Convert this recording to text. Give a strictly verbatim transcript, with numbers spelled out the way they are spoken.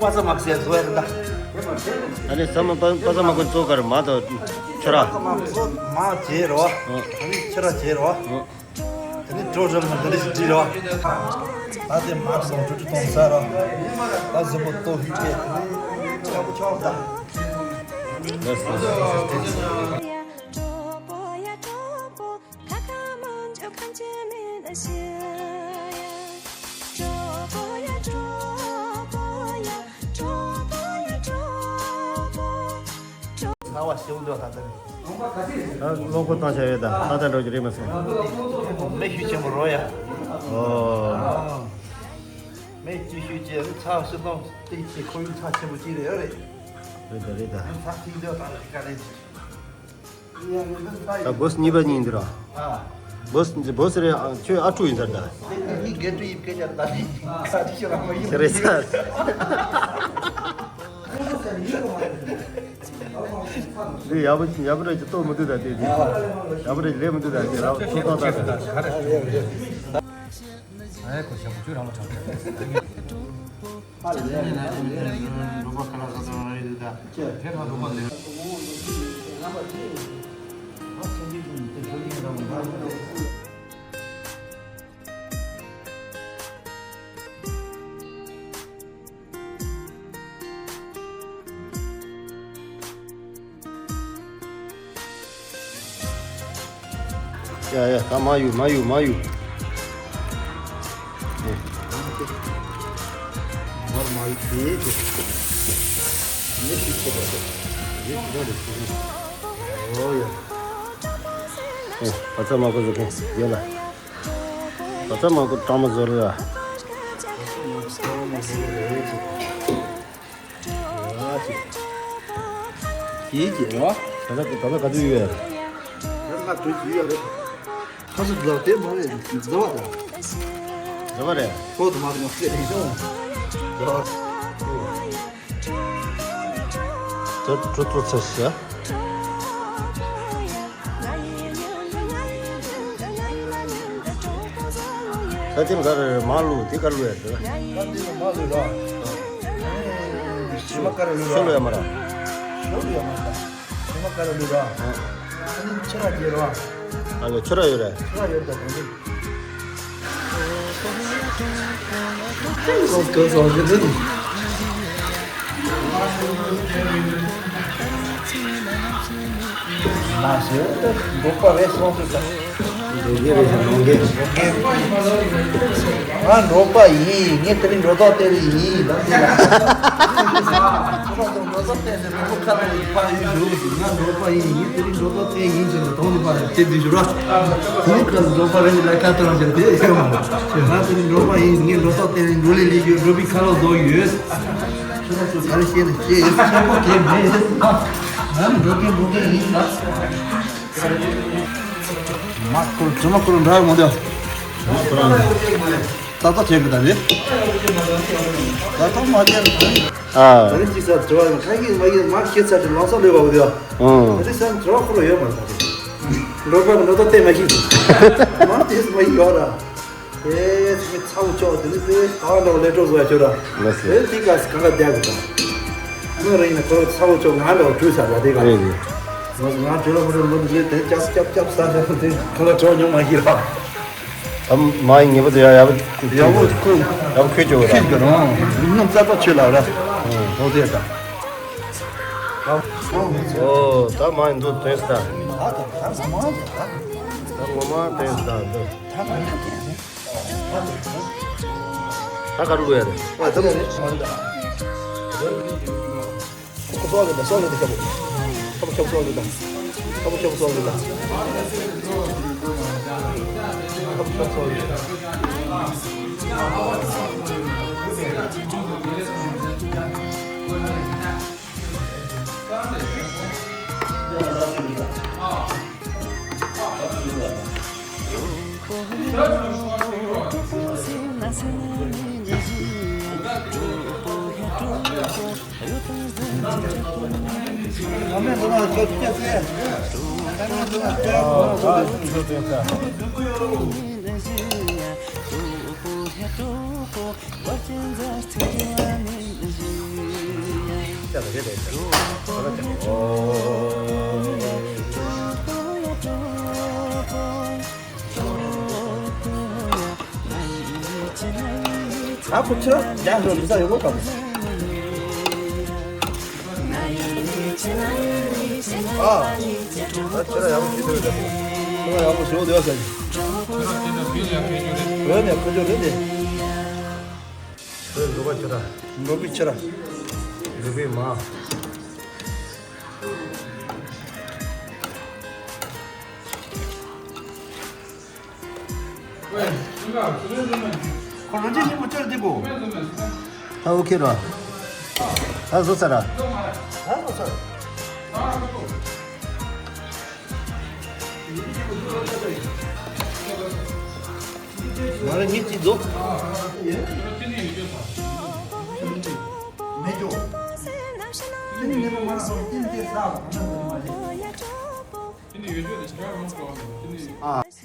པ་ས་མ་ཟེར་བཟོ་ཡ་རེད་ད། ཨ་ནི་ས་མ་པ་པ་ས་མ་ཀོ་ཙོ་གར་མ་དོ་ཁྱོད་ར། པ་ས་མ་ཀོ་ཙོ་མ་བྱེད་རོ། ཨ་ནི་ཁྱོད་ར་བྱེད་རོ། ཨ་ནི་གྲོ་རམ་ལ་འདི་འདྲ་ཞིག་བྲིས་རོ། ད་དེ་མ་སོང་ཅུ་ཅུ་གཏོང་ས་རོ། ད་གཟུགས་པོ་ལྟོ་ཧུད་ཁེ། ཆག་པོ་ཆག་པོ་ད། ཚ་བ་ཞིག་འདུག་ད་ལྟ་ནི། ད་གློག་ཁུག་བཏང་བྱ་ཡོད་ད་ད་ལྟ་འགྲོ་རྒྱུ་རེད་མ་སོང་། མེ་ཤུགས་ཆེན་པོ་རོ་ཡ། ཨོ། མེ་ཤུགས་ཤུགས་ཆེ་ཚ་བ་ཞིག་གཏོང་སྟེ་ཆེ་ཁོར་ཡུག་ཚ་ཆེན་པོ་ཅིག་རེད་ཡོད་རེད། རེད་ད་རེད་ད། ཚ་ཐིག་འདུག་ད་ལྟ་ག་རེད། ད་སྒོ་གཉིས་པ་གཉིས་འདི་ར། སྒོ་སྒོ་རེ་ཁྱོད་ཨ་ཕྲུག་ཡིན་ཟེར་ད། ཁྱེད་རེད་ས། འདི་ཡག་པོ་ཡག་པོ་རེད་ཀྱི་ལྟོ་མི་འདུག་ད་དེ་དེ། ཡག་པོ་རེད་ལས་མི་འདུག་ད་དེ་ར་ཚོ་ཏོག་ད་དེ། ཨེ་ཁོ་ཞབས་ཀྱུ་རང་ལ་དྲངས། ཡ་ཡ་ད་མ་ཡུ་མ་ཡུ་མ་ཡུ། ཨེ། མར་མ་ཡུ་དེ་དེ། ནི་ཤི་ཆེ་བ་དེ། ཡེ་ཤི་ར་རེ་ཤི་རེ། ཨོ་ཡ། ཨེ་བ་ཚ་མ་ཀོ་ཟོ་ཁེ་ཡོད་ལ། བ་ཚ་མ་ཀོ་ཀྲང་མ་ཟོ་རེ་ལ། ཡིན་གྱི་རེད་བ། ད་ལྟ་ད་ལྟ་ག་ཚོད་ཡོད་རེད། ང་དུས་ཀྱི་ཡོད་རེད། ཁ་སུ་ལག་དེ་མ་རེད་འཛི་བ་དང་། འཛི་བ་རེད། ཁོ་དུ་མ་རེད་ང་ཚེ་རིང་ཤོང་། འཛི་བ། ད་ཀྲུ་ཏུ་ཚ་ཤ། ད་ཐེངས་ག་རེ་རེད་མ་ལུ་དེ་ག་ལུ་ཡ་དེ། ད་འདི་ལ་མ་ལུ་ར། ཞི་མ་ཀ་ར་ལུ་ར། ཤོ་ལུ་ཡ་མ་ར། ཤོ་ལུ་ཡ་མ་ར། ཞི་མ་ཀ་ར་ལུ་ར། ཨ་ནི་ཆུ་ར་རྒྱལ་ར། ཨ་ལེ་ཆུ་ར་ཡོད་རེད། ཆུ་ར་ཡོད་རེད་ད་དེ། མ་ཟེར་ཏེ་འབྲོག་པ་རེད་སོང་ཟེར་ད། འབྲོག་རྒན་རེད་ཟེར་ནོ་རྒན། ང་འབྲོག་པ་ཡིན། ངས་དེ་རིང་འགྲོ་ཐག་དེ་རིང་ཡིན་ལབ་དེ་ལ། ཁོ་རང་ཚོ་འགྲོ་ཐག་དེ་ནས་ནོར་བུ་ཁ་ལ་ཡི་ཕ་ཡུལ་ཞུ་ཟེར། ང་འབྲོག་པ་ཡིན། ངས་དེ་རིང་འགྲོ་ཐག་དེ་ཡིན་ཟེར་ནས་དོང་ནས་ཕར་དེ་འདི་ཞུ་ར། ཁོང་ཁ་ལ་འགྲོ་པ་རེད་ལ་ཁ་ཐོར་ཟེར་དེ་ཡོད་མ་རེད། ང་དེ་རིང་འགྲོ་པ་ཡིན། ངས་འགྲོ་ཐག་དེ་རིང་འགྲོ་ལས་ལས་ཡོད། འགྲོ་བའི་ཁ་ལོ་བཟོ་ཡོད། ཁྱོད་རང་ཚོ་ག་རེ་བཤད་ན་བཤད་ཡོད། ཆེན་པོ་གལ་མེད། ང་འགྲོ་མཁན་འགྲོ་མཁན་ཡིན་ད། མ་ཁུར་དྲི་མ་ཁུར་འདྲ་མོ་འདྲ། ད་ལྟ་བྱེད་གི་ད་རེད། ད་ལྟ་མ་བྱེད་ད་རེད། ཨ། ད་རེད་ཅི་ས་དྲི་བ་ཡང་ཁ་གི་མ་གི་མ་ཁྱེད་ས་དྲི་ལང་ས་ལོས་པ་འོ་དེ། ཨང་། ད་རེད་ས་དྲི་བ་ཁུར་ཡོད་མ་རེད་ད་རེད། འགྲོ་པ་འགྲོ་ད་བལྟས་མ་གི། མ་དེས་མ་གི་ཡོད་ར། ཨེ་ཚེ་ཚ་བོ་ཅོག་དེ་ནི་དེ་ད་འདྲ་བ་ལས་འགྲོ་བཟོ་ཡ་ཁྱོད་ར། ལགས་སོ། ཨེ་དེ་ག་སི་གང་ག་བསྡད་དགོས་ད། ང་རེ་ཡིན་ན་ཁོ་ཚ་བོ་ཅོག་ང་འདྲ་བ་བྲོས་ཚར་ལ་དེ་ག། རེད་རེད། ང་ང་བྲོས་ལ་མ་བྲོས་ལ་མ་བྲོས་དེ་ཅབ་ཅབ་ཅབ་ས་ས་དེ་ཁོ་ལ་བྲོས་མྱོང་མ་ཤེས་ར། ཨ་མ་ཡི་ངེས་པར་དུ་ཡ་ཡག་པོ་ཡག་པོ་ཁུ་ཡག་པོ་ཁུ་ཅོག་ར། ཁུ་གི་རང་ནམ་ཙག་ཙག་ཆོད་ལ་ར། ཧོ་དེ་ད། ཨོ་ད་མ་ཡི་འདུག་དེ་ད། ད་ད་ད་མ་ད་ད་ངོ་མ་དེ་ད་འདུག་ད་ག་རུ་ཡ་རེད། ཨ་ད་ལོ་རེད། ཁོ་སོགས་ལ་ད་སོགས་ལ་ད་ཁྱབ་ཁྱབ་སོགས་ལ་ད་ཁྱབ་ཁྱབ་སོགས་ལ་ད་ཁྱབ་ཁྱབ་སོགས་ལ་ད། ཅག་རེད་རེད། ཨོ། ཨ་ཁུ་ཆོ་ཡང་ལོ་ལི་ས་ཡོད་གོ་གམ། ཨ། ད་ཁྱེད་རང་ཡག་པོ་ཞིག་ཐོས་རེད། ཁྱེད་རང་ཡག་པོ་ཞིག་འོ་དེ་ཡག་ས་ཡིན། རེད་ནས་ཁུ་ཆོ་རེད་དེ། ཁྱེད་འགྲོ་པ་ཁྱེད་རང་། འགྲོ་པའི་ཁྱེད་རང་། འགྲོ་པའི་མ། ཁོ་ལོ་རྒྱུས་སྙིང་པོ་ཅོར་འདི་གོ། ད་ཨོ་ཁེ་ར། ད་བཟོ་ཚར་ར། ད་བཟོ་ཚར། ང་རང་ཉིད་ཀྱིས་བཟོ། མེད་ཀྱོ། ཨ།